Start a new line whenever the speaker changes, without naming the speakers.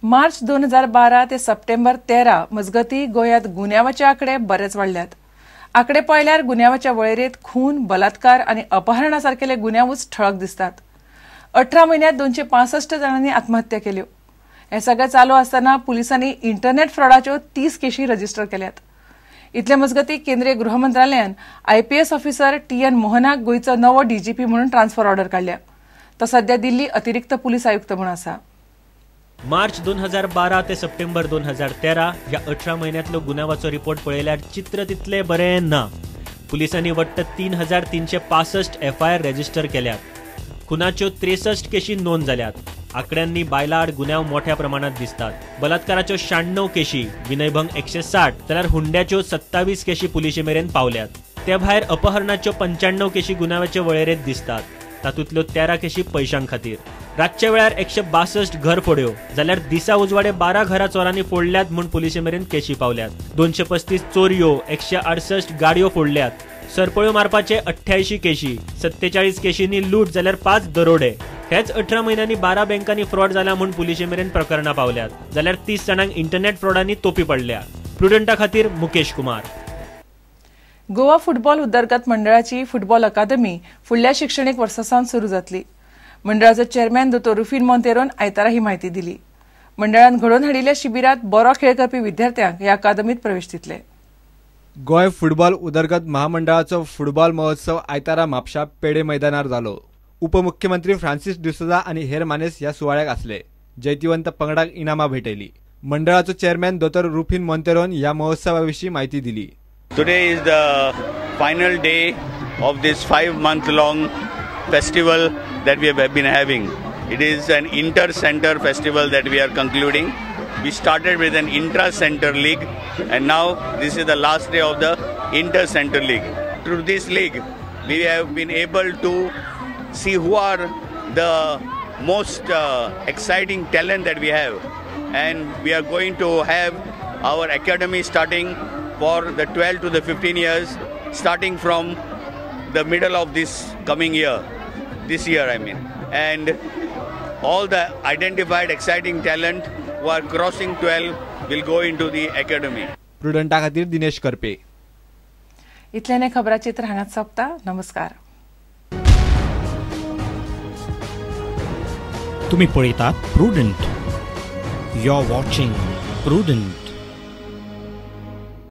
मार्च 2012 ते सप्टेंबर 13 मजगती गोंयांत गुन्यांवाचे आंकडे बरेच वाडल्यात. आंकडे पळयल्यार गुन्यांवाच्या वळेरेंत खून, बलात्कार आनी अपहरणा सारकेले गुन्यांवूच ठळक दिसतात. 18 म्हयन्यांत 265 जाणांनी आत्महत्या केल्यो. हें सगळें चालू आसतना पुलिसांनी इंटरनेट फ्रॉडाच्यो 30 केशी रजिस्टर केल्यात. इतले मजगती केंद्रीय गृह मंत्रालयान आयपीएस ऑफिसर टी.एन. मोहनाक गोंयचो नवो डीजीपी म्हणून ट्रान्सफर ऑर्डर काडल्या. तो सध्या दिल्ली अतिरिक्त पुलीस आयुक्त म्हणून आसा.
मार्च 2012 ते सप्टेंबर 2013 ह्या 18 म्हयन्यांतलो गुन्यांवाचो रिपोर्ट पळयल्यार चित्र तितलें बरें ना. पुलिसांनी वट्ट 3365 एफआयआर रजिस्टर केल्यात. खुनाच्यो 63 केशी नोंद जाल्यात. आंकड्यांनी बायलां आड गुन्यांव मोठ्या प्रमाणात दिसतात. बलात्काराच्यो 96 केशी, विनयभंग 160 जाल्यार हुंड्याच्यो 27 केशी पुलिशे मेरेन पावल्यात. ते भायर अपहरणाच्यो 95 केशी गुन्यांवाचे वळेरेंत दिसतात. तातूंतल्यो 13 केशी पयशां खातीर. रातच्या वेळार 162 घर फोड्यो जाल्यार दिसा उजवाडे 12 घरां चोरांनी फोडल्यात म्हूण पुलिशे मेरेन केशी पावल्यात. 235 चोरयो, 168 गाडयो फोडल्यात. सरपळ्यो मारपाचे 88 केशी, 47 केशींनी लूट जाल्यार 5 दरोडे. हेच 18 म्हयन्यांनी 12 बँकांनी फ्रॉड जाला म्हूण पुलिशे मेरेन प्रकरणां पावल्यात जाल्यार 30 जाणांक इंटरनेट फ्रॉडांनी तोपी पडल्या. प्रुडंटा खातीर मुकेश कुमार.
गोवा फुटबॉल उदरगत मंडळाची फुटबॉल अकादमी फुडल्या शिक्षणीक वर्सा सावन सुरू जातली. मंडळाचो चेअरमॅन दोतोर रुफीन मोंतेरोन आयतारा ही म्हायती दिली. मंडळान घडोवन हाडिल्ल्या शिबिरांत बरो खेळ करपी विद्यार्थ्यांक ह्या अकादमीत प्रवेश दितले.
गोंय फुटबॉल उदरगत महामंडळाचो फुटबॉल महोत्सव आयतारा म्हापशा पेडे मैदानार जालो. उपमुख्यमंत्री फ्रांसिस डिसोझा आनी हेर मानेस ह्या सुवाळ्याक आसले. जैतिवंत पंगडाक इनामां भेटयली. मंडळाचो चेअरमॅन दोतोर रुफीन मोंतेरोन ह्या महोत्सवा विशीं म्हायती दिली.
Today is the final day of this 5-month long festival that we have been having. It is an inter-center festival that we are concluding. We started with an intra-center league and now this is the last day of the inter-center league. Through this league, we have been able to see who are the most exciting talent that we have, and we are going to have our academy starting for the 12 to the 15 years, starting from the middle of this coming year, this year I mean. And all the identified exciting talent who are crossing 12 will go into the academy.
प्रुडंटा खातीर दिनेश करपे.
इतल्याने खबराचित्र हांगाच सोंपता. नमस्कार.
तुम्ही पळयतात Prudent. You are watching Prudent.